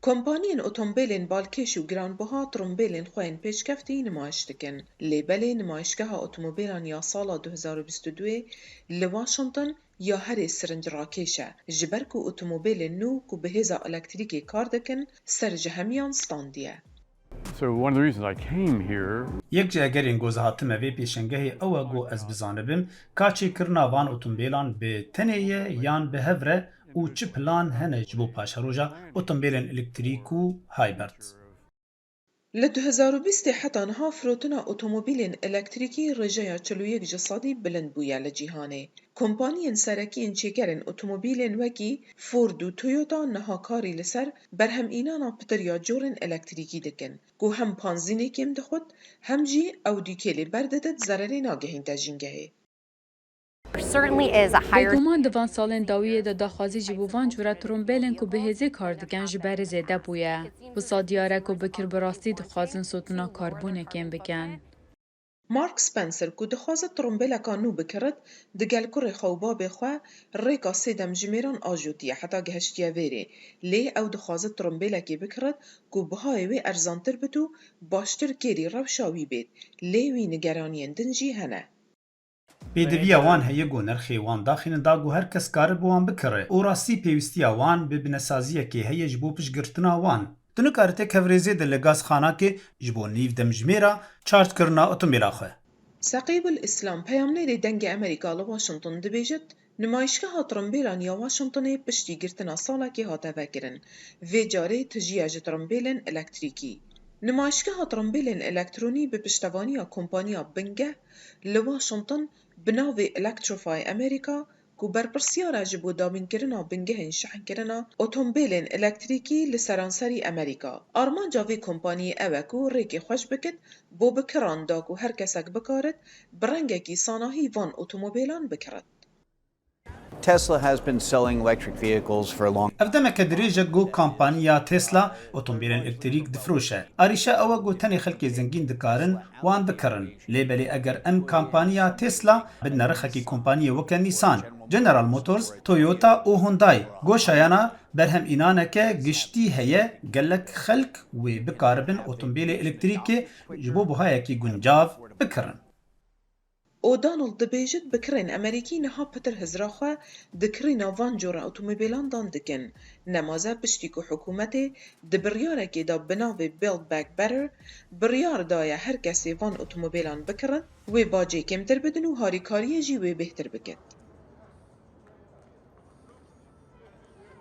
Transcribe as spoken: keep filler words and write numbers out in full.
Kompaniyên otomobîlên balkêş û giranbuha trombêlên xwe yên pêşkeftî nimayiş dikin. Lê belê nimayişgeha otomobîlan ya sala du hezar û bîst û duyê li Washington ya herê sirinc rakêş e, ji ber ku otomobîlên nû ku bi hêza elektrîkê kar dikin, ser ji hemiyan standiye. So one of the reasons I came here Yek ji egerên ku ez hatime vê pêşengehê ew e ku ez bizanibim ka çêkirina van otomobîlan bi tenê ye yan bi hev re û çi plan hene ji bo paşeroja otomobîlên elektrîk û hybrid. Li du hezar û bîstê heta niha firotina otomobîlên elektrîkî rêjeya çil û yek ji sedî bilind bûye li cîhanê. Kompaniyên serekî yên çêkerên otomobîlên wekî Ford û Toyota niha karî li ser berhemînana pitir ya corên elektrîkî dikin, ku hem panzînê kêm dixwit, hem jî ew dîkêlê berdidit zererê nagehînte jîngehê. Certainly is a higher Bêguman di van salên dawiyê de daxwazî ji bo van cûre trombêlên ku bi hêzê kar dikin ji berê zêde bûye. Wisa diyar e ku bi kir bi rastî dixwazin sotina karbonê kêm bikin. Mark Spencer ku dixwaze trombêleka nû bikirit, digel kurê xwe û babê xwe rêka sê demjimêran ajotiye heta gihiştiye vêrê. Lê ew dixwaze trombêlekê bikirit ku bihayê wê erzantir bit û baştir kêrî rewşa wî bêt. Lê wî nigeraniyên din jî hene. Pêdiviya wan heye ku nirxê wan daxînin da ku her kes kare bi wan bikire û rastî pêwîstiya wan bi binesaziyekê heye ji bo piştgirtina wan. Tu nikarî têkevê rêzê de li gazxanakê ji bo nîv demjimêra şarjkirina otomobîla xwe. Seqîbul Îslam, peyamnêrê Dengê Amerîka li Washington dibêjit, nimayişgeha trombêlan ya Washingtonê piştî girtina salekê hate vekirin. Vê carê tijî ye ji trombêlên elektrîkî. Nimayişgeha trombêlên elektronî bi piştevaniya kompaniya bingeh li Washington bi navê Electrify America, ku berpirsiyar e ji bo dabînkirina bingehên şehinkirina otomobîlên elektrîkî li seranserî Amerîka. Armanca vê kompaniyê ew e ku rêkê xweş bikit bo bi kiran da ku her kesek bikarit bi rengekî sanahî van otomobîlan bikirit. Tesla has been selling electric vehicles for a long Ev demeke dirêj e ku kompaniya Tesla otomobîlên elektrîk difiroşe. Arîşe ew e ku tenê xelkê zengîn dikarin wan bikirin. Lê belê eger em kompaniya Tesla bidine rixekî kompaniyê weke Nissan, General Motors, Toyota û Hyundai, ku şayana berhemînaneke giştî heye, gelek xelk wê bikaribin otomobîlê elektrîkê ji bo buhayekî guncav bikirin. O'Donnell dibêjit, bi kirên Amerîkî niha pitir hizra xwe di kirîna van cora otomobîlan dan dikin. Nemaze piştî ku hikûmetê di biryarekê de bi navê Build Back Better biryar daye her kesê van otomobîlan bikirin, wê bacê kêmtir bidin û harîkariyê jî wê bêhtir bikit.